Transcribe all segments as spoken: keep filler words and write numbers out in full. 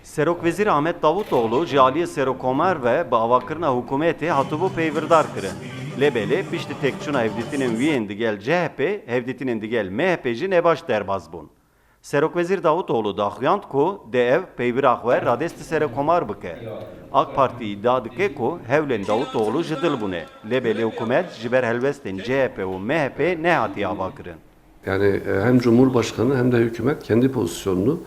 Serokwezîr Ahmet Davutoglu ji aliyê Serokomar ve bi avakirina hikûmetê hatibû peyvirdar kirin. Lê belê piştî têkçûna hevdîtinên wî yên digel C H P, hevdîtinên digel M H P jî nebaş derbas bûn. Serokwezîr Davutoglu daxuyand ku dê ev peyvira xwe radestî Serokomar bike. AK Partî îdia dike ku hewlên Davutoglu ji dil bûne, lê belê hikûmet ji ber helwestên C H P û M H P nehatiye avakirin. Yani e, hem Cumhurbaşkanı hem de hükümet kendi pozisyonunu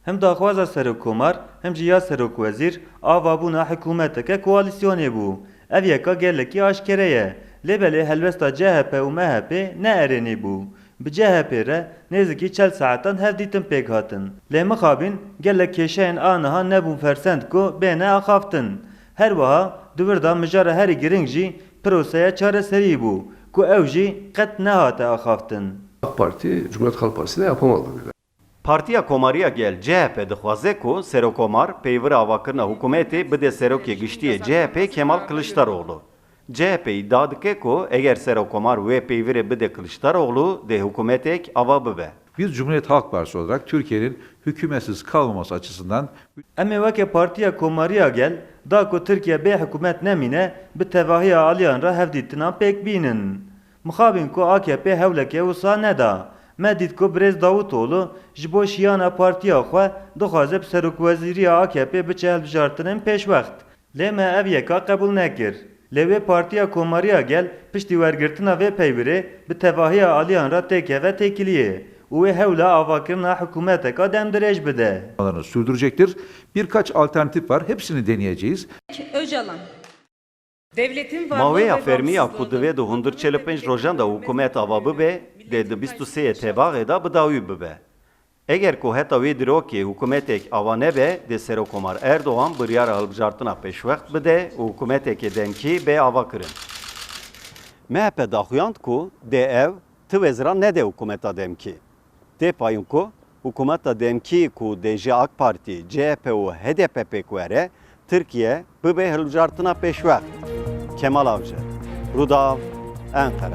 Hem daxwaza Serokomar, hem jî ya Serokwezîr ava bûna hikûmeteke koalîsyonê bû. Ev yeka gelekî aşkere ye. Lê belê helwesta C H P û M H P ne erênî bû. Bi C H P re nêzikî çel saetan hevdîtin pêk hatin. Lê mixabin gelek kêşeyên a niha nebûn fersend ku bêne axaftin. Her wiha di wir de mijara herî giring jî proseya çareseriyê bû ku ew jî qet nehate axaftin. AK Parti, Cumhuriyet Halk Partisi de yapamadı. Partiya Komariya Gel, C H P, dixwaze ku Serokomar peyvira avakirina hikûmetê bide Serokê Giştî yê C H P Kemal Kiliçdaroglu. C H P îdia dike ku eger Serokomar wê peyvirê bide Kiliçdaroglu, dê hikûmetek ava bibe. Biz Cumhuriyet Halk Partisi olarak Türkiye'nin hükümetsiz kalmaması açısından Em ê weke Partiya Komariya Gel, da ku Tirkiye bê hikûmet nemîne, bi tevahiya aliyan re hevdîtinan pêk bînin. Mixabin ku A K P hewleke wisa neda. Me dît ku birêz Davutoglu ji bo şiyana partiya xwe dixwaze bi serokwezîriya A K P biçe hilbijartinên pêşwext. Lê me ev yeka qebûl nekir. Lê wê Partiya Komariya Gel piştî wergirtina vê peyvirê bi tevahiya aliyan re têkeve têkiliyê û wê hewla avakirina hikûmeteka demdirêj bide. Sürdürecektir. Birkaç alternatif var. Hepsini deneyeceğiz. Öcalan. Ma wê ya fermî ya ku divê di hundir çil û pênc rojan de hikûmet ava bibe, dê di bîst û sê yê Tebaxê de bi dawî bibe. Eger ku heta wê dîrokê hikûmetek ava nebe, dê Serokomar Erdogan biryara hilbijartina pêşwext bide û hikûmetekê demkî bê avakirin. M H P daxuyand ku dê ev ti wezîran nede hikûmeta demkî. Tê payîn ku hikûmeta demkî ku dê ji AK Partî, C H P û H D P pêk were, Tirkiye bibe hilbijartina pêşwext. Kemal Avcı, Rûdaw, Enqere.